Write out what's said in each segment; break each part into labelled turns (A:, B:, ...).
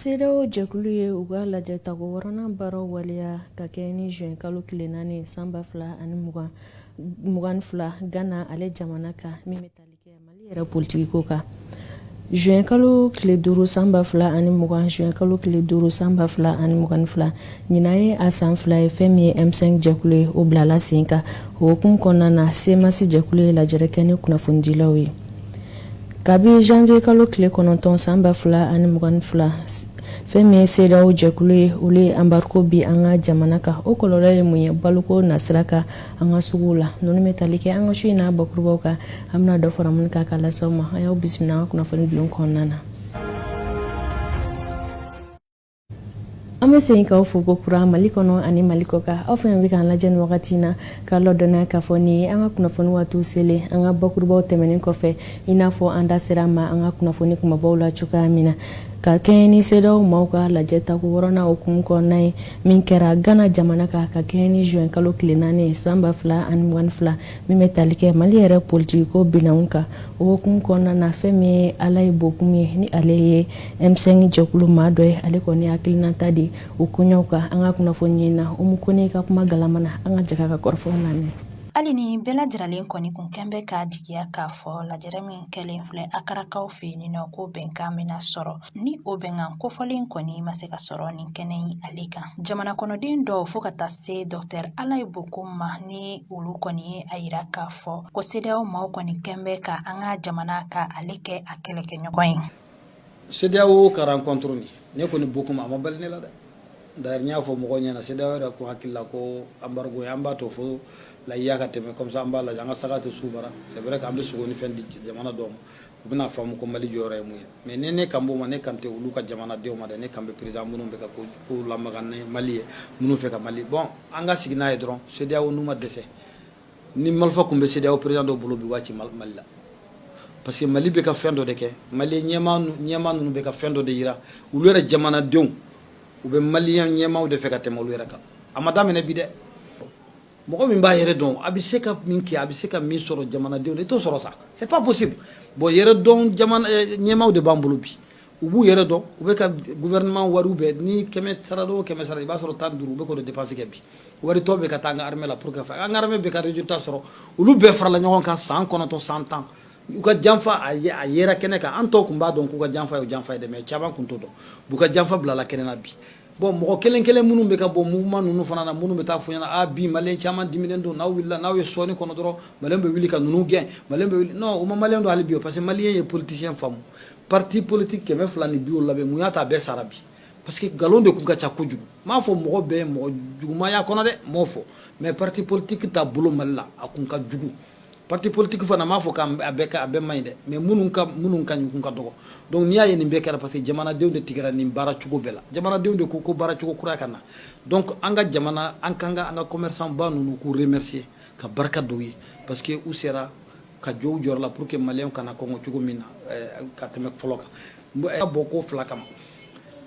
A: CEDEAO jɛkulu ye u ka lajɛ tako wɔɔrɔnan baaraw waleya ka kɛ ni juin kalo tile 4 san 2022 Ghana ale jamana kan, min bɛ tali kɛ Mali yɛrɛ politikiko kan. Juin kalo tile 5 san 2020, juin kalo tile 5 san 2022, ɲinan ye a san 2 ye fɛn min ye M5 jɛkulu ye, o bilala sen kan. O hukumu kɔnɔna na, CMAS jɛkulu ye lajɛrɛ kɛ ni kunnafonidilaw ye. Kabi janvier kalo tile 9 san 2022, fɛn min ye CEDEAO jɛkulu ye, olu ye embargo bin an ka jamana kan. O kɔlɔlɔ ye mun ye baloko nasira kan an ka suguw la? Ninnu bɛ tali kɛ an ka su in n'a bakurubaw kan. An bɛna dɔ fara minnu kan ka lase aw ma. A y'aw bisimila an ka kunnafoni bulon kɔnɔna na. An bɛ segin k'aw fo ko kura Mali kɔnɔ ani Mali kɔkan, aw fɛn bɛ k'an lajɛ nin wagati in na, k'a ladɔnniya k'a fɔ nin ye an ka kunnafoni waatiw selen. An ka bakurubaw tɛmɛnen kɔfɛ, i n'a fɔ an da sera ma an ka kunnafoni kumabaw la cogoya min na, ka kɛɲɛ ni CEDEAO maaw ka lajɛ tako wɔɔrɔnan hukumu kɔnɔna ye min kɛra Ghana jamana kan, ka kɛɲɛ ni juin kalo tile 4 san 2022, min bɛ tali kɛ Mali yɛrɛ politikiko binanw kan. O hukumu kɔnɔna na, fɛn min ye Alayi Bokum ye, ni ale ye M5 jɛkulu maa dɔ ye, ale kɔni hakilinata di o koɲɛw kan an ka kunnafoni na. Umu Kone ka kuma galama na, an ka jɛ ka kɔrɔfɔw lamɛn.
B: Hali ni bɛɛ lajɛlen kɔni kun kɛn bɛ k'a jigiya k'a fɔ lajɛrɛ min kɛlen filɛ Akarakaw fɛ yen nɔ, ko bɛnkan bɛna sɔrɔ, ni o bɛnkan kofɔlen kɔni ma se ka sɔrɔ nin kɛnɛ in ale kan, jamana kɔnɔden dɔw fo ka taa se Dɔktɛr Alayi Bokum ma, ni olu kɔni ye a yira k'a fɔ ko CEDEAO maaw kɔni kɛn bɛ ka an ka jamana ka ale kɛ a kɛlɛkɛɲɔgɔn ye.
C: CEDEAO ka rencontre nin, ne kɔni Bokum, a ma bali ne la dɛ. D'ailleurs, n y'a fɔ mɔgɔw ɲɛna, CEDEAO yɛrɛ ko hakili la ko embargo an b'a to fo layiya ka tɛmɛ, comme ça an b'a lajɛ, an ka saga tɛ su bara. C'est vrai que an bɛ sogo ni fɛn di jamana dɔw ma, u bɛna faamu ko Mali jɔyɔrɔ ye mun ye. Mais ni ne kan b'o ma, ne kan tɛ olu ka jamanadenw ma dɛ, ne kan bɛ président minnu bɛ ka ko lamaga ni Mali ye, minnu fɛ ka Mali bon. An ka sigi n'a ye dɔrɔn. CEDEAO n'u ma dɛsɛ, ni marifa tun bɛ CEDEAO président dɔw bolo bi, waati Mali la, parce que Mali bɛ ka fɛn dɔ de kɛ. Mali ɲɛmaa ninnu bɛ ka fɛn dɔ de yira olu yɛrɛ jamanadenw, u bɛ maliyɛn ɲɛmaaw de fɛ ka tɛmɛ olu yɛrɛ kan. A ma daminɛ bi dɛ. Mɔgɔ min b'a yɛrɛ dɔn, a bɛ se ka min kɛ, a bɛ se ka min sɔrɔ jamanadenw, i t'o sɔrɔ sa, c'est pas possible. Bon, yɛrɛ dɔn jamana ɲɛmaaw de b'an bolo bi, u b'u yɛrɛ dɔn, u bɛ ka gouvernement wariw bɛɛ ni 100 sara o 100 sara, i b'a sɔrɔ 15 u bɛ k'o de dépense kɛ bi. Wari tɔ bɛ ka taa an ka armée la pour que an ka armée bɛ ka résultat sɔrɔ. Olu bɛɛ farala ɲɔgɔn kan san 9, san 10, u ka janfa a yera kɛnɛ kan. An tɔw tun b'a dɔn k'u ka janfa ye o janfa ye dɛ, mais caman tun t'o dɔn. U ka janfa bilala kɛnɛ na bi. Bon, mɔgɔ kelen kelen minnu bɛ ka bɔ mouvement ninnu fana na, minnu bɛ taa fɔ ɲɛna a bi maliyɛn caman diminen don, n'aw wulila, n'aw ye sɔɔni kɔnɔ dɔrɔn, maliyɛn bɛ wuli ka ninnu gɛn, maliyɛn bɛ wuli. Non, u ma maliyɛn dɔn hali bi, parce que maliyɛn ye politicien faamu. Parti politique 270 bɛ mun y'a ta, a bɛɛ sara bi, parce que nkalon de kun ka ca kojugu. N m'a fɔ mɔgɔ bɛɛ ye mɔgɔ jugumaya kɔnɔ dɛ, n m'o fɔ, mais parti politique ta bolo Mali la, a kun ka jugu. Parti politique fana, m'a fɔ k'a bɛɛ a bɛɛ man ɲi dɛ, mais minnu ka ɲi kun ka dɔgɔ. Donc n'i y'a ye nin bɛɛ kɛra, parce que jamanadenw de tigɛra nin baara cogo bɛɛ la. Jamanadenw de ko ko baara cogo kura ka na. Donc an ka jamana, an kan ka an ka commerçant ba ninnu k'u remercier, ka barika don u ye, parce que u sera ka jɔ u jɔyɔrɔ la pour que maliyɛnw kana kɔngɔ cogo min na ka tɛmɛ fɔlɔ kan. Bɔ ko fila kama,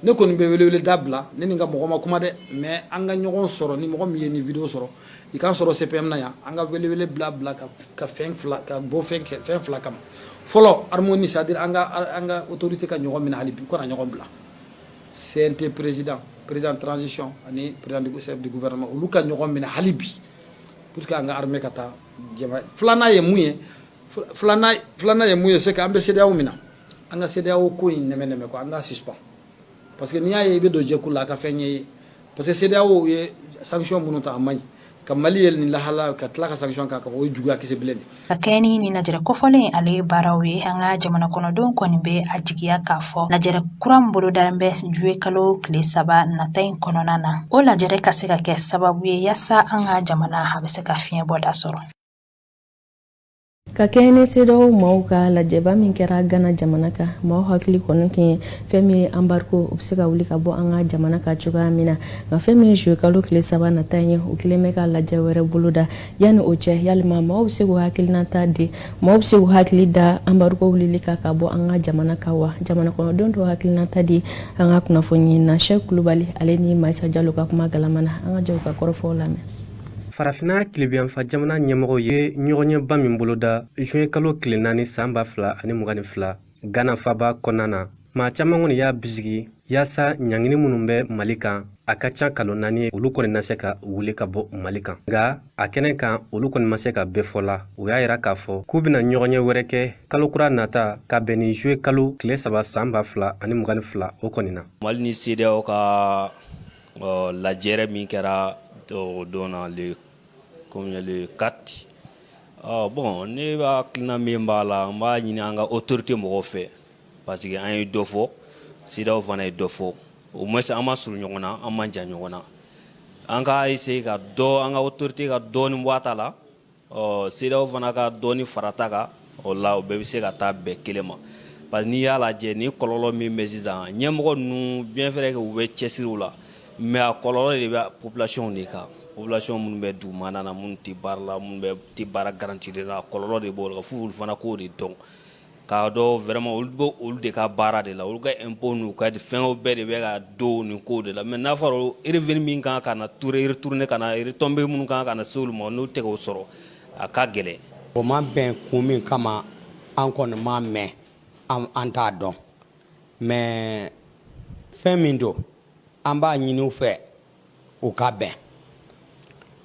C: ne kɔni bɛ welewele da bila. Ne ni n ka mɔgɔ ma kuma dɛ, mais an ka ɲɔgɔn sɔrɔ. Ni mɔgɔ min ye nin vidéo sɔrɔ, i k'an sɔrɔ CPM na yan. An ka welewele bila ka fɛn fila ka bɔ, fɛn kɛ fɛn fila kama. Fɔlɔ, harmonie, c'est à dire an ka autorité ka ɲɔgɔn minɛ hali bi, u kana ɲɔgɔn bila. CNT président, président transition ani président du chef du gouvernement, olu ka ɲɔgɔn minɛ hali bi pour que an ka armée ka taa jama. Filanan ye mun ye? Filanan ye mun ye? C'est que an bɛ CEDEAO min na, an ka CEDEAO ko in nɛmɛ nɛmɛ quoi, an ka suspend, parce que n'i y'a ye i bɛ don jɛkulu la, a ka fɛn ɲɛ ye, parce que CEDEAO ye sanction minnu ta, a man ɲi ka Mali ye nin lahala ka tila ka sanction k'a kan, o ye juguya kisɛ bilen de.
B: Ka kɛɲɛ ni nin lajɛrɛ kofɔlen ale ye baaraw ye, an ka jamana kɔnɔdenw kɔni bɛ a jigiya k'a fɔ lajɛrɛ kura min bolodalen bɛ juye kalo tile 3 nata in kɔnɔna na, o lajɛrɛ ka se ka kɛ sababu ye yaasa an ka jamana a bɛ se ka fiɲɛ bɔda sɔrɔ.
A: Ka kɛɲɛ ni CEDEAO maaw ka lajɛba min kɛra Ghana jamana kan, maaw hakili kɔni tun ye fɛn min ye embargo, o bɛ se ka wuli ka bɔ an ka jamana kan cogoya min na. Nka fɛn min ye juillet kalo tile 3 nata in ye, u kelen bɛ ka lajɛ wɛrɛ boloda. Yanni o cɛ, yalima maaw bɛ se k'u hakilinata di, maaw bɛ se k'u hakili da embargo wulili kan ka bɔ an ka jamana kan wa? Jamana kɔnɔdenw dɔw hakilinata di an ka kunnafoni na. Sɛk Kulubali, ale ni Mayisa Jalo ka kuma galama na, an ka jɛ u ka kɔrɔfɔw lamɛn.
D: Farafinna tilebiyanfa jamana ɲɛmɔgɔw ye ɲɔgɔnyeba min boloda juin kalo tile 4 san 2022 Ghana faba kɔnɔna na, maa caman kɔni y'a bisigi. Yaasa ɲangini minnu bɛ Mali kan, a ka ca kalo 4 ye, olu kɔni na se ka wuli ka bɔ Mali kan. Nka a kɛnɛ kan, olu kɔni ma se ka bɛɛ fɔ la. U y'a yira k'a fɔ k'u bɛna ɲɔgɔnye wɛrɛ kɛ kalo kura nata ka bɛn ni juillet kalo tile 3 san 2022 o kɔni na.
E: Mali ni CEDEAO ka lajɛrɛ min kɛra o don na, le combien, le 4. Bon, ne b'a hakilina min b'a la, n b'a ɲini an ka autorité mɔgɔw fɛ, parce que an ye dɔ fɔ, CEDEAO fana ye dɔ fɔ. Au moins an ma surun ɲɔgɔn na, an ma jan ɲɔgɔn na. An ka essayer ka dɔ, an ka autorité ka dɔɔni bɔ a ta la, ɔ CEDEAO fana ka dɔɔni fara ta kan. O la, o bɛɛ bɛ se ka taa bɛn kelen ma, parce que n'i y'a lajɛ, ni kɔlɔlɔ min bɛ sisan, ɲɛmɔgɔ ninnu, bien vrai que u bɛ cɛsiriw la, mais a kɔlɔlɔ de bɛ population de kan, population minnu bɛ dugumana na, minnu tɛ baara la, minnu bɛ tɛ baara garantie la. A kɔlɔlɔ de b'o la f'u olu fana k'o de dɔn, k'a dɔn vraiment olu bɛ olu de ka baara de la. Olu ka impôt n'u ka fɛnw bɛɛ de bɛ ka don nin kow de la. Mais n'a fɔra revenu min kan ka na retourner, ka na retombées minnu kan ka na se olu ma, n'u tɛ k'o sɔrɔ, a ka gɛlɛn.
F: O ma bɛn kun min kama, an kɔni m'a mɛn, an t'a dɔn. Mais fɛn min don, an b'a ɲini u fɛ u ka bɛn.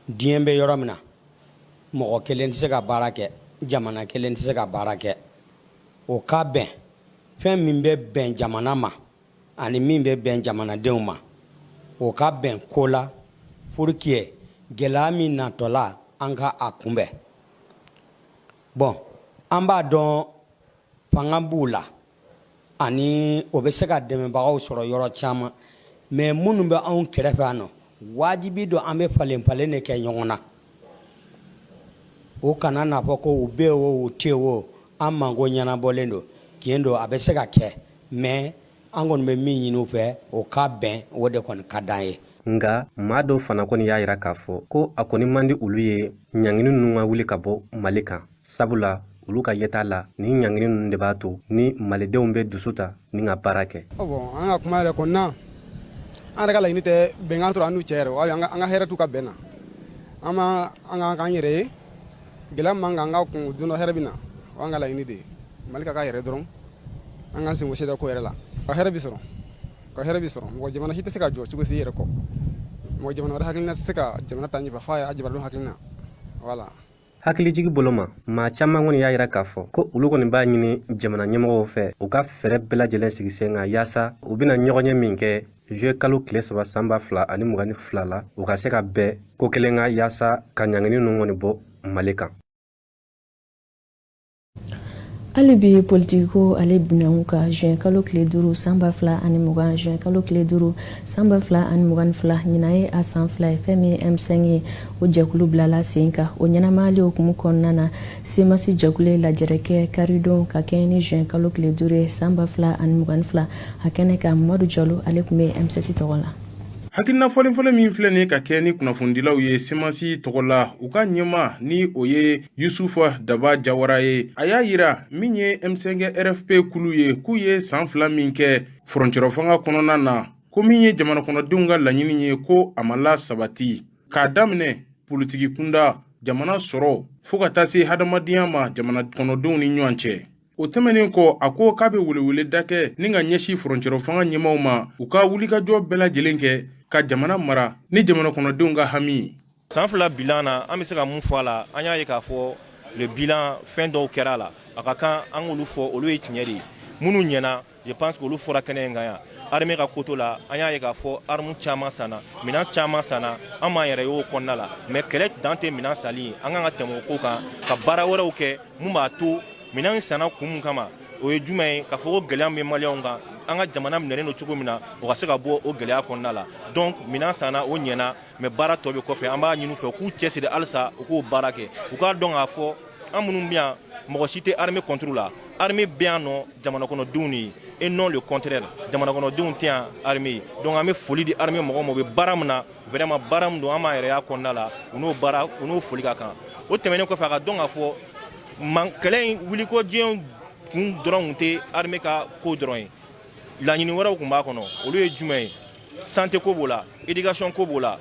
F: Diɲɛ bɛ yɔrɔ min na, mɔgɔ kelen tɛ se ka baara kɛ, jamana kelen tɛ se ka baara kɛ. O ka bɛn fɛn min bɛ bɛn jamana ma ani min bɛ bɛn jamanadenw ma, o ka bɛn ko la pour que gɛlɛya min natɔla, an ka a kunbɛn. Bon, an b'a dɔn fanga b'u la ani o bɛ se ka dɛmɛbagaw sɔrɔ yɔrɔ caman, mais minnu bɛ anw kɛrɛfɛ yan nɔ, wajibi don an bɛ falen falen de kɛ ɲɔgɔn na. O kana n'a fɔ ko u bɛ yen o, u tɛ yen o, an manko ɲɛnabɔlen don. Tiɲɛ don, a bɛ se ka kɛ, mais an kɔni bɛ min ɲini u fɛ, o ka bɛn, o de kɔni ka d'an ye.
D: Nga maa dɔw fana kɔni y'a yira k'a fɔ ko a kɔni man di olu ye ɲangini ninnu ka wuli ka bɔ Mali kan, sabula olu ka yeta la, ni ɲangini ninnu de b'a to ni malidenw bɛ dusu ta ni ka baara kɛ.
G: Bon, an ka kuma yɛrɛ kɔnɔna, an yɛrɛ ka laɲini tɛ bɛnkan sɔrɔ an n'u cɛ yɛrɛ. An ka hɛrɛ t'u ka bɛn na. An ma an ka k'an yɛrɛ ye, gɛlɛya min b'an kan, an ka kun don dɔ hɛrɛ bɛ na. O y'an ka laɲini de ye. Mali ka k'a yɛrɛ dɔrɔn, an k'an sen bɔ CEDEAO ko yɛrɛ la, ka hɛrɛ bi sɔrɔ, ka hɛrɛ bi sɔrɔ. Mɔgɔ jamana si tɛ se ka jɔ cogo si i yɛrɛ kɔ. Mɔgɔ jamana wɛrɛ hakilina tɛ se ka jamana ta ɲɛfɛ f'a a jamanadenw hakilina, voilà.
D: Hakilijigi bolo ma, maa caman kɔni y'a yira k'a fɔ ko olu kɔni b'a ɲini jamana ɲɛmɔgɔw fɛ, u ka fɛɛrɛ bɛɛ lajɛlen sigi sen kan yaasa u bɛna ɲɔgɔnye min kɛ juillet kalo tile 3 san 2022 la, u ka se ka bɛn ko kelen kan yaasa ka ɲangini ninnu kɔni bɔ Mali kan.
A: Hali bi politikiko ale binanw ka juin kalo tile 5 san 2020, juin kalo tile 5 san 2022, ɲinan ye a san 2 ye, fɛn min ye M5 ye, o jɛkulu bilala sen kan. O ɲɛnamayali hukumu kɔnɔna na, CMAS jɛkulu ye lajɛrɛ kɛ karidon ka kɛɲɛ ni juin kalo tile 5 ye san 2022. A kɛnɛ kan, Mamadu Jalo, ale tun bɛ M7 tɔgɔ la.
H: Hakilina fɔlen min filɛ nin ka kɛ ni kunnafonidilaw ye CMAS tɔgɔ la, u ka ɲɛma ni o ye Yusufa Daba Jawara ye, a y'a yira min ye M5 RFP kulu ye, k'u ye san 2 min kɛ furancɛrɔ fanga kɔnɔna na, ko min ye jamana kɔnɔdenw ka laɲini ye, ko a ma la sabati, k'a daminɛ politiki kunda, jamana sɔrɔ, fo ka taa se hadamadenya ma jamana kɔnɔdenw ni ɲɔgɔn cɛ. O tɛmɛnen kɔ, a ko k'a bɛ welewele da kɛ ni ka ɲɛsin furancɛrɔ fanga ɲɛmaw ma, u ka wulikajɔ bɛɛ lajɛlen kɛ ka jamana mara ni jamana kɔnɔdenw ka hami ye.
I: San 2 bilan na, an bɛ se ka mun fɔ a la? An y'a ye k'a fɔ le bilan, fɛn dɔw kɛra a la, a ka kan an k'olu fɔ, olu ye tiɲɛ de ye. Minnu ɲɛna, je pense que olu fɔra kɛnɛ in kan yan. Armée ka côté la, an y'a ye k'a fɔ arme caman sanna, minɛn caman sanna, an m'an yɛrɛ y'o kɔnɔna la. Mais kɛlɛ dan tɛ minɛn sali ye, an kan ka tɛmɛ o ko kan ka baara wɛrɛw kɛ mun b'a to minɛn sanna kun mun kama, o ye jumɛn ye? K'a fɔ ko gɛlɛya min bɛ maliyɛnw kan, an ka jamana minɛlen don cogo min na, o ka se ka bɔ o gɛlɛya kɔnɔna la. Donc minɛn sanna, o ɲɛna, mais baara tɔ bɛ kɔfɛ. An b'a ɲini u fɛ u k'u cɛsiri halisa, u k'o baara kɛ. U k'a dɔn k'a fɔ an minnu bɛ yan, mɔgɔ si tɛ armée contre la. Armée bɛ yan nɔ jamana kɔnɔdenw de ye et non le contraire. Jamana kɔnɔdenw tɛ yan armée ye. Donc an bɛ foli di armée mɔgɔw ma, u bɛ baara min na, vraiment baara min don, an b'an yɛrɛ y'a kɔnɔna la, u n'o baara, u n'o foli ka kan. O tɛmɛnen kɔfɛ, a ka dɔn k'a fɔ man kɛlɛ in wuliko diɲɛ kun dɔrɔn tun tɛ armée ka ko dɔrɔn ye, laɲini wɛrɛw tun b'a kɔnɔ. Olu ye jumɛn ye? Santé ko b'o la, éducation ko b'o la,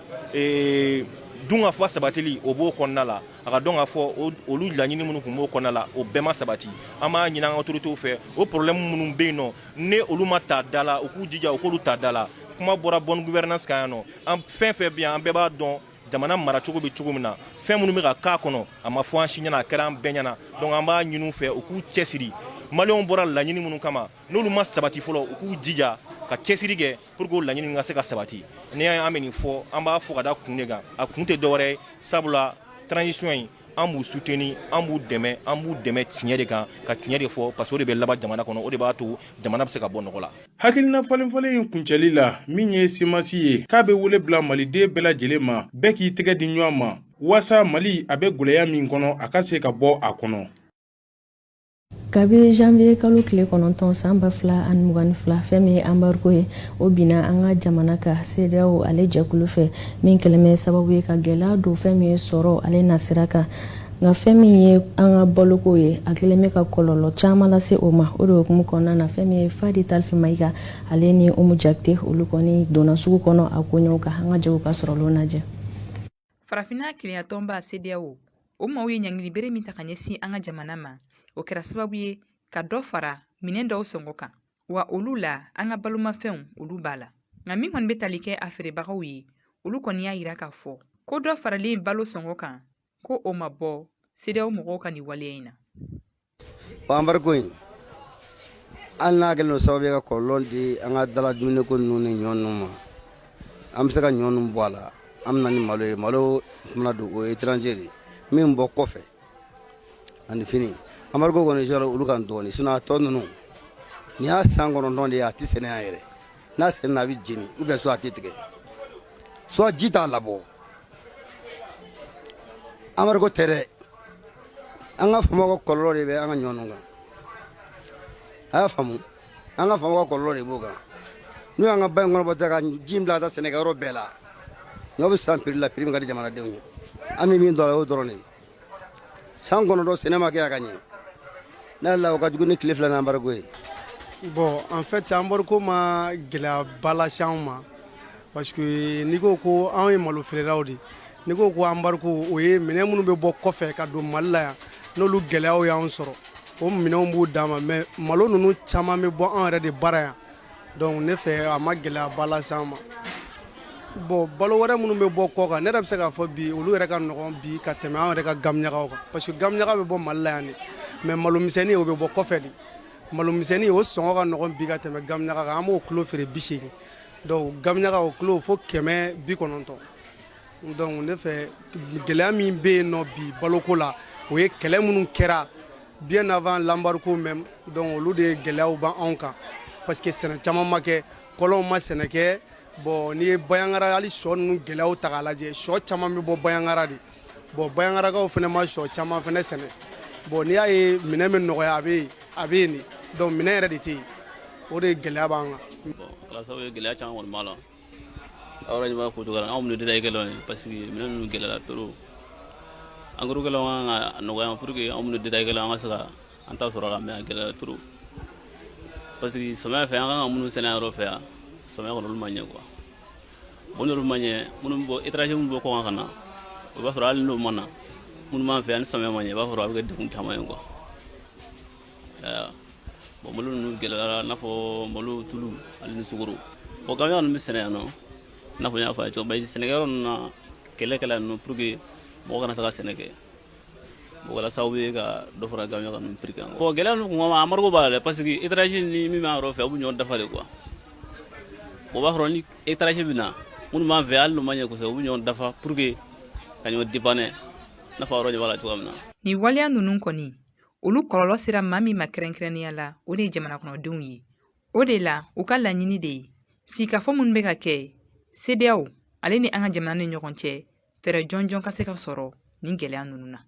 I: dun ka fa sabatili, o b'o kɔnɔna la. A ka dɔn k'a fɔ A ka dɔn k'a fɔ olu laɲini minnu tun b'o kɔnɔna la, o bɛɛ ma sabati. An b'a ɲini an ka autorités fɛ, o problème minnu bɛ yen nɔ, ne olu ma ta da la, u k'u jija u k'olu ta da la. Kuma bɔra bonne gouvernance kan yan nɔ. An fɛn fɛn bɛ yan, an bɛɛ b'a dɔn jamana maracogo bɛ cogo min na. Fɛn minnu bɛ ka k'a kɔnɔ, a ma fɔ an si ɲɛna, a kɛra an bɛɛ ɲɛna. Donc an b'a ɲini u fɛ, u k'u cɛsiri. Maliyɛnw bɔra laɲini minnu kama, n'olu ma sabati fɔlɔ, u k'u jija ka cɛsiri kɛ pour que o laɲini ka se ka sabati. N'i y'a ye an bɛ nin fɔ, an b'a fɔ ka da kun de kan. A kun tɛ dɔwɛrɛ ye, sabula transition in, an b'u soutenir, an b'u dɛmɛ, an b'u dɛmɛ tiɲɛ de kan, ka tiɲɛ de fɔ, parce que o de bɛ laban jamana kɔnɔ, o de b'a to jamana bɛ se ka bɔ nɔgɔ la.
H: Hakilina falenfalen in kuncɛli la, min ye CMAS ye, k'a bɛ wele bila maliden bɛɛ lajɛlen ma, bɛɛ k'i tɛgɛ di ɲɔgɔn ma waasa Mali a bɛ gwɛlɛya min kɔnɔ, a ka se ka bɔ a kɔnɔ.
A: Kabi janvier kalo tile 9 san 2022, fɛn min ye embargo ye, o binna an ka jamana kan CEDEAO ale jɛkulu fɛ, min kɛlen bɛ sababu ye ka gɛlɛya don fɛn min ye sɔrɔ ale nasira kan. Nka fɛn min ye an ka baloko ye, a kɛlen bɛ ka kɔlɔlɔ caman lase o ma. O de hukumu kɔnɔna na, fɛn min ye Fadi Talifi Mayiga ale ni Umu Jakite, olu kɔni donna sugu kɔnɔ a koɲɛw kan. An ka jɛ ka sɔrɔ lajɛ.
J: Farafinna kelenyatɔnba CEDEAO, o maaw ye ɲangili bere min ta ka ɲɛsin an ka jamana ma, o kɛra sababu ye ka dɔ fara minɛn dɔw sɔngɔ kan, wa olu la an ka balomafɛnw olu b'a la. Nka min kɔni bɛ tali kɛ a feerebagaw ye, olu kɔni y'a yira k'a fɔ ko dɔ faralen balo sɔngɔ kan, ko o ma bɔ CEDEAO mɔgɔw ka nin waleya in na.
K: Embargo in, hali n'a kɛlen don sababu ye ka kɔlɔlɔ di an ka dala dumuniko ninnu ni ɲɔ ninnu ma, an bɛ se ka ɲɔ ninnu bɔ a la, an bɛ na ni malo ye. Malo mana don, o ye étranger de ye min bɔ kɔfɛ ani fini. Embargo kɔni sera olu kan dɔɔnin, sinon a tɔ ninnu, nin y'a san 9 de ye, a tɛ sɛnɛ yan yɛrɛ. N'a sɛnɛna, a bɛ jeni ou bien soit a tɛ tigɛ, soit ji t'a labɔ. Embargo tɛ dɛ, an ka faamaw ka kɔlɔlɔ de bɛ an ka ɲɔ ninnu kan. A y'a faamu, an ka faamaw ka kɔlɔlɔ de b'o kan. N'u y'an ka ba in kɔnɔbɔ ta ka ji in bila ka taa sɛnɛkɛyɔrɔ bɛɛ la, ɲɔ bɛ san prix la, prix min ka di jamanadenw ye. An bɛ min dɔn a la, o dɔrɔn de ye. San 9 sɛnɛ ma kɛ a ka ɲɛ n'a la, o ka jugu ni tile 2 ni embargo ye.
G: Bon, en fait, embargo ma gɛlɛyaba lase anw ma, parce que n'i ko ko anw ye malo feerelaw de, n'i ko ko embargo, o ye minɛn minnu bɛ bɔ kɔfɛ ka don Mali la yan, n'olu gɛlɛyaw y'anw sɔrɔ, o minɛnw b'u dan ma. Mais malo ninnu caman bɛ bɔ anw yɛrɛ de bara yan. Donc ne fɛ, a ma gɛlɛyaba lase an ma. Bon, balo wɛrɛ minnu bɛ bɔ kɔ kan, ne yɛrɛ bɛ se k'a fɔ bi, olu yɛrɛ ka nɔgɔn bi ka tɛmɛ anw yɛrɛ ka gamiɲagaw kan, parce que gamiɲaga bɛ bɔ Mali la yan de, mais malo misɛnnin, o bɛ bɔ kɔfɛ de. Malo misɛnnin, o sɔngɔ ka nɔgɔn bi ka tɛmɛ gamiɲaga kan. An b'o kilo feere 80, donc gamiɲaga, o kilo fo 190. Donc ne fɛ, gɛlɛya min bɛ yen nɔ bi baloko la, o ye kɛlɛ minnu kɛra bien avant l'embargo même. Donc olu de gɛlɛyaw b'anw kan, parce que sɛnɛ caman ma kɛ, kɔlɔnw ma sɛnɛ kɛ. Bon, n'i ye Bayangara, hali sɔ ninnu gɛlɛyaw ta k'a lajɛ, sɔ caman bɛ bɔ Bayangara de. Bon, Bayangarakaw fana ma sɔ caman fana sɛnɛ. Bon, n'i y'a ye minɛn bɛ nɔgɔya, a bɛ yen, a bɛ yen de. Donc minɛn yɛrɛ de tɛ yen, o de gɛlɛya b'an kan.
L: Bon, kɛra sababu ye, gɛlɛya caman kɔni b'a la. Aw yɛrɛ ɲɛ b'a ko cogoya la, anw minnu détail ye, parce que minɛn ninnu gɛlɛyara trop. En gros kɛlaw kan ka nɔgɔya pour que anw minnu détail an ka se ka an ta sɔrɔ a la, mais a gɛlɛyara trop, parce que samiya fɛ, an kan ka minnu sɛnɛ yɔrɔ fɛ yan, samiya kɔnɔ, olu ma ɲɛ quoi. Bon, n'olu ma ɲɛ, minnu bɔ étranger, minnu bɔ kɔkan ka na, o b'a sɔrɔ hali n'o ma na, minnu b'an fɛ yan, ni samiya ma ɲɛ, i b'a sɔrɔ a bɛ kɛ degun caman ye quoi. Bon, malo ninnu gɛlɛyara, i n'a fɔ malo tulu ale ni sukaro. Bon, gamiɲaga ninnu bɛ sɛnɛ yan nɔ, i n'a fɔ n y'a fɔ a ye cogo min, sɛnɛkɛyɔrɔ ninnu na, kɛlɛ kɛla ninnu pour que mɔgɔ kana se ka sɛnɛ kɛ, o kɛra sababu ye ka dɔ fara gamiɲaga ninnu prix kan. Bon, gɛlɛya ninnu kun kama, embargo b'a la dɛ, parce que étranger ni min b'an yɔrɔ fɛ, u bɛ ɲɔgɔn dafa de quoi. O b'a sɔrɔ ni étranger bɛ na, minnu b'an fɛ, hali n'u ma ɲɛ kosɛbɛ, u bɛ ɲɔgɔn dafa pour que ka ɲɔgɔn dépanner, i n'a fɔ yɔrɔ ɲɛ b'a la cogoya min na.
J: Nin waleya ninnu kɔni, olu kɔlɔlɔ sera maa min ma kɛrɛnkɛrɛnnenya la, o de ye jamana kɔnɔdenw ye. O de la, u ka laɲini de ye sigikafɔ minnu bɛ ka kɛ CEDEAO ale ni an ka jamana ni ɲɔgɔn cɛ, fɛɛrɛ jɔnjɔn ka se ka sɔrɔ nin gɛlɛya ninnu na.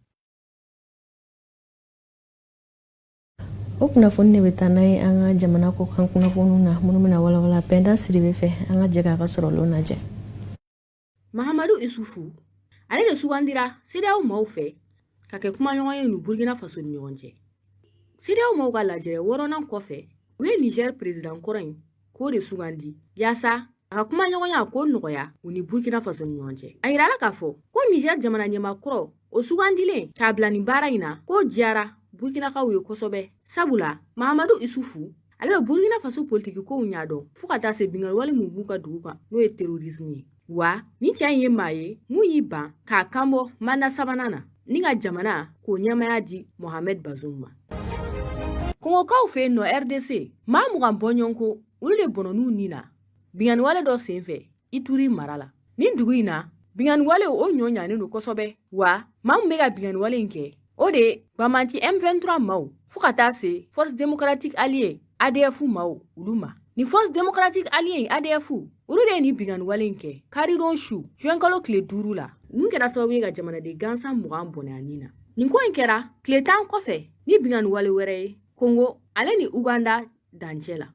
A: O kunnafoni de bɛ taa n'a ye an ka jamana kɔkan kunnafoniw na, minnu bɛna walawala Pɛnda Sidibe fɛ. An ka jɛ k'a ka sɔrɔlenw lajɛ.
M: Mahamadu Isufu, ale de sugandira CEDEAO maaw fɛ ka kɛ kumaɲɔgɔn ye ni Burkina Faso ni ɲɔgɔn cɛ. CEDEAO maaw ka lajɛrɛ wɔɔrɔnan kɔfɛ, u ye Niger président kɔrɔ in k'o de sugandi yaasa A ka kumaɲɔgɔnya k'o nɔgɔya u ni Burkina Faso ni ɲɔgɔn cɛ. A yirala k'a fɔ ko Niger jamana ɲɛmaa kɔrɔ o sugandilen k'a bila nin baara in na, k'o diyara Burkinakaw ye kosɛbɛ, sabula Mahamadu Isufu ale bɛ Burkina Faso politiki kow ɲɛdɔn fo ka taa se binkanniwale min b'u ka dugu kan, n'o ye terrorisme ye. Wa nin cɛ in ye maa ye mun y'i ban k'a kanbɔ mandat sabanan na ni ka jamana k'o ɲɛmaya di Mohamed Bazoum ma. Kongokaw fɛ yen nɔ, RDC, maa 20 bɔɲɔgɔnko olu de bɔnɔn'u ni na binkanniwale dɔ senfɛ Ituri mara la. Nin dugu in na, binkanniwale o ɲɔ ɲanen don kosɛbɛ, wa maa min bɛ ka binkanniwale in kɛ, o de ye banbanci M23 maaw fo ka taa se Force démocratique alliée ADF maaw olu ma. Nin Force démocratique alliée ADF, olu de ye nin binkanniwale in kɛ karidon su juin kalo tile 5 la, mun kɛra sababu ye ka jamanaden gansan 20 bɔnɛ a ni na. Nin ko in kɛra tile 10 kɔfɛ ni binkanniwale wɛrɛ ye Kongo ale ni Uganda dancɛ la.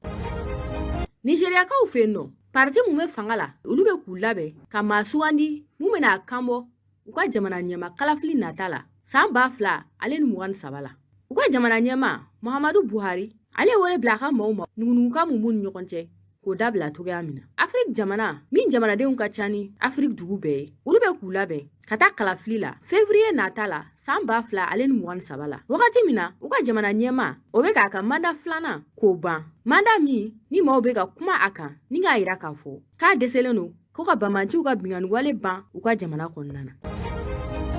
M: Nizeriyakaw fɛ yen nɔ, parti mun bɛ fanga la, olu bɛ k'u labɛn ka maa sugandi mun bɛna a kanbɔ u ka jamana ɲɛma kalafili nata la san 2023 la. U ka jamana ɲɛma Muhammadu Buhari, ale ye wele bila a ka maaw ma ɲuguɲugukan mun b'u ni ɲɔgɔn cɛ k'o dabila cogoya min na. Afiriki jamana min jamanadenw ka ca ni Afiriki dugu bɛɛ ye, olu bɛ k'u labɛn ka taa kalafili la fevriye nata la san 2023 la, wagati min na u ka jamana ɲɛma o bɛ k'a ka mandat filanan k'o ban, mandat min ni maaw bɛ ka kuma a kan ni k'a yira k'a fɔ k'a dɛsɛlen don ko ka banbanciw ka binkanni wale ban u ka jamana kɔnɔna na.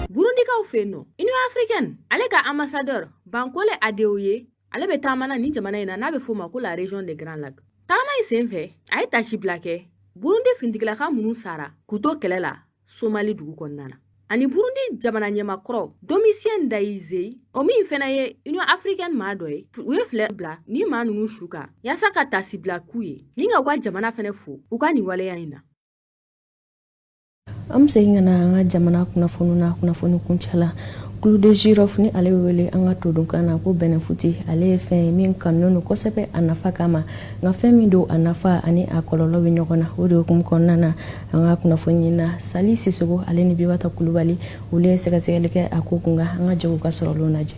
M: Burundikaw fɛ yen nɔ, Union africaine ale ka ambassadeur Bankole Adeoye, ale bɛ taama na nin jamana in na n'a bɛ f'o ma ko la région des Grands Lacs. Taama in senfɛ, a ye tasibila kɛ Burundi finitigilaka minnu sara k'u to kɛlɛ la Somali dugu kɔnɔna na, ani Burundi jamana ɲɛmakɔrɔ Domitien Ndayizeye, o min fana ye Union africaine maa dɔ ye. U ye filɛ bila ni maa ninnu su kan yaasa ka tasibila k'u ye ni ka u ka jamana fana fo u ka nin waleya in na.
A: An bɛ segin ka na an ka jamana kunnafoni na, kunnafoni kuncɛ la. Clou de girofle ni ale bɛ wele an ka todunkan na ko bɛnɛfuti, ale ye fɛn ye min kanunen don kosɛbɛ a nafa kama. Nka fɛn min don, a nafa ani a kɔlɔlɔ bɛ ɲɔgɔn na. O de hukumu kɔnɔna na, an ka kunnafoni na, Sali Sisoko ale ni Bibata Kulubali, olu ye sɛgɛsɛgɛli kɛ a ko kun kan. An ka jɛ k'u ka sɔrɔlenw lajɛ.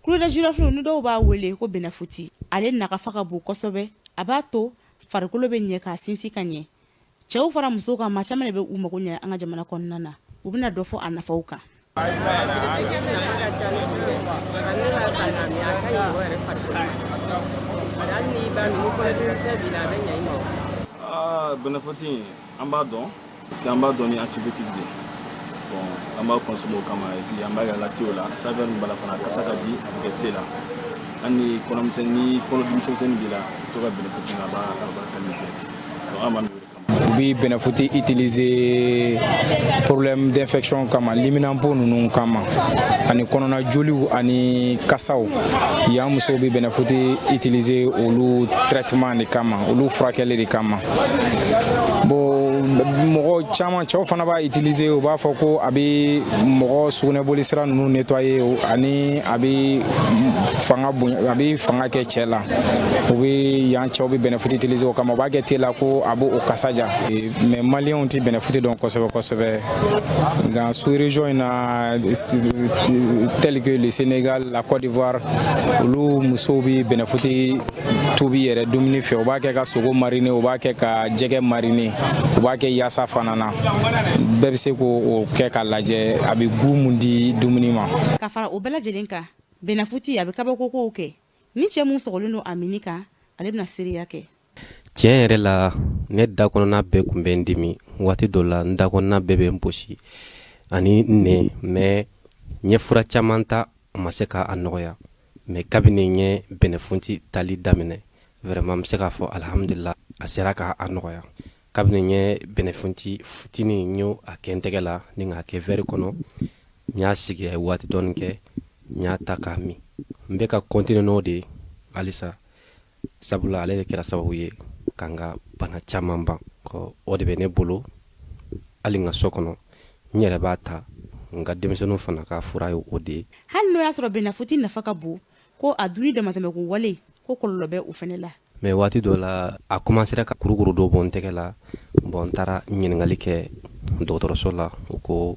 N: Clou de girofle ni dɔw b'a wele ko bɛnɛfuti, ale nafa ka bon kosɛbɛ. A b'a to farikolo bɛ ɲɛ k'a sinsin ka ɲɛ. Cɛw fara musow kan, maa caman de bɛ u mago ɲɛ an ka jamana kɔnɔna na. U bɛna dɔ fɔ a nafaw kan.
O: Bɛnɛfuti, an b'a dɔn parce que an b'a dɔn ni antibiotique de ye. Bon, an b'a consommer o kama et puis an b'a kɛ la thé la. Saveur min b'a la fana, a kasa ka di, a bɛ kɛ thé la. Hali ni kɔnɔmisɛnnin ni kɔnɔdimi misɛnnin b'i la, i to ka bɛnɛfuti a b'a calmer direct. Donc an b'a min o de kama.
P: U bɛ bɛnɛfuti utiliser problème d'infection kama, liminanpo ninnu kama, ani kɔnɔna joliw ani kasaw. Yan musow bɛ bɛnɛfuti utiliser olu traitement de kama, olu furakɛli de kama. Bon, mɔgɔ caman, cɛw fana b'a utiliser. U b'a fɔ ko a bɛ mɔgɔ sugunɛboli sira ninnu nettoyer, ani a bɛ fanga bonya, a bɛ fanga kɛ cɛ la. U bɛ yan, cɛw bɛ bɛnɛfuti utiliser o kama. U b'a kɛ te la ko a b'o kasa ja. Mais maliyɛnw tɛ bɛnɛfuti dɔn kosɛbɛ kosɛbɛ, nka sous région in na, tel que le Sénégal, la Côte d'Ivoire, olu musow bɛ bɛnɛfuti tobi yɛrɛ dumuni fɛ. U b'a kɛ ka sogo mariner, u b'a kɛ ka jɛgɛ mariner, u b'a kɛ yaasa fana na. Bɛɛ bɛ se k'o kɛ k'a lajɛ a bɛ goût mun di dumuni ma.
N: Ka fara o bɛɛ lajɛlen kan, bɛnɛfuti a bɛ kabakokow kɛ. Ni cɛ mun sɔgɔlen don a minni kan, ale bɛna seereya kɛ.
D: Tiɲɛ yɛrɛ la, ne da kɔnɔna bɛɛ tun bɛ n dimi. Waati dɔ la, n da kɔnɔna bɛɛ bɛ n bosi ani n nɛn, mais n ye fura caman ta, o ma se k'a nɔgɔya. Mais kabini n ye bɛnɛfunti tali daminɛ, vraiment n bɛ se k'a fɔ alihamudulila, a sera k'a nɔgɔya. Kabini n ye bɛnɛfunti fitinin, n y'o a kɛ n tɛgɛ la ni k'a kɛ verre kɔnɔ, n y'a sigi, a ye waati dɔɔni kɛ, n y'a ta k'a min. N bɛ ka continuer n'o de ye halisa, sabula ale de kɛra sababu ye ka n ka bana caman ban. O de bɛ ne bolo hali n ka so kɔnɔ. N yɛrɛ b'a ta, n ka denmisɛnninw fana ka fura ye o de ye.
N: Hali n'o y'a sɔrɔ bɛnɛfuti nafa ka bon, ko a dunni damatɛmɛko wale, ko kɔlɔlɔ bɛ o fana la.
D: Mais waati dɔ la, a commencera ka kurukuru dɔ bɔ n tɛgɛ la. Bon, n taara ɲininkali kɛ dɔgɔtɔrɔso la, u ko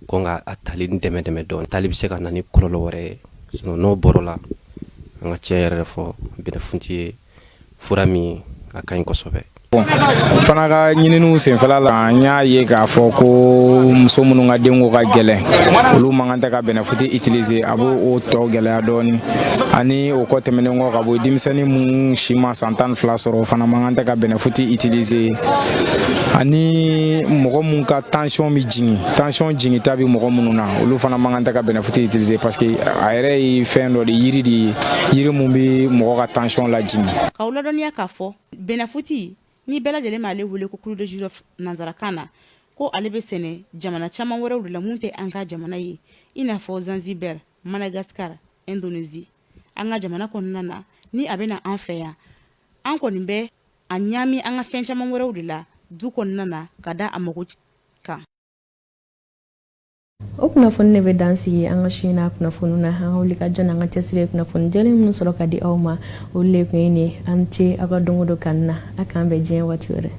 D: ko nka a tali dɛmɛ dɛmɛ dɔɔni, tali bɛ se ka na ni kɔlɔlɔ wɛrɛ ye. Sinon n'o bɔr'o la, An ka tiɲɛ yɛrɛ fɔ, bɛnɛfunti ye fura min ye, a ka ɲi kosɛbɛ.
P: Bon, fana ka ɲininiw senfɛla la, n y'a ye k'a fɔ ko muso minnu ka denko ka gɛlɛn, olu man kan tɛ ka bɛnɛfuti utiliser, a b'o tɔ gɛlɛya dɔɔni. Ani o kɔ tɛmɛnen kɔ ka bɔ, denmisɛnnin mun si ma san 12 sɔrɔ, o fana man kan tɛ ka bɛnɛfuti utiliser. Ani mɔgɔ mun ka tension bɛ jigin, tension jiginta bɛ mɔgɔ minnu na, olu fana man kan tɛ ka bɛnɛfuti utiliser, parce que a yɛrɛ ye fɛn dɔ de, yiri de ye, yiri mun bɛ mɔgɔ ka tension lajigin.
N: K'aw ladɔnniya k'a fɔ bɛnɛfuti ni bɛɛ lajɛlen b'ale wele ko clou de girofle nanzarakan na, ko ale bɛ sɛnɛ jamana caman wɛrɛw de la mun tɛ an ka jamana ye, i n'a fɔ Zanzibar, Madagascar, Indonésie. An ka jamana kɔnɔna na, ni a bɛ na an fɛ yan, an kɔni bɛ a ɲaami an ka fɛn caman wɛrɛw de la du kɔnɔna na ka da a mago kan.
A: O kunnafoni de bɛ dan sigi an ka su in na kunnafoni na. An ka wuli ka jɔ n'an ka cɛsiri ye kunnafoni jɛlen minnu sɔrɔ ka di aw ma, olu de tun ye nin. An ce aw ka don o don kanu na. A k'an bɛn diɲɛ waati wɛrɛ.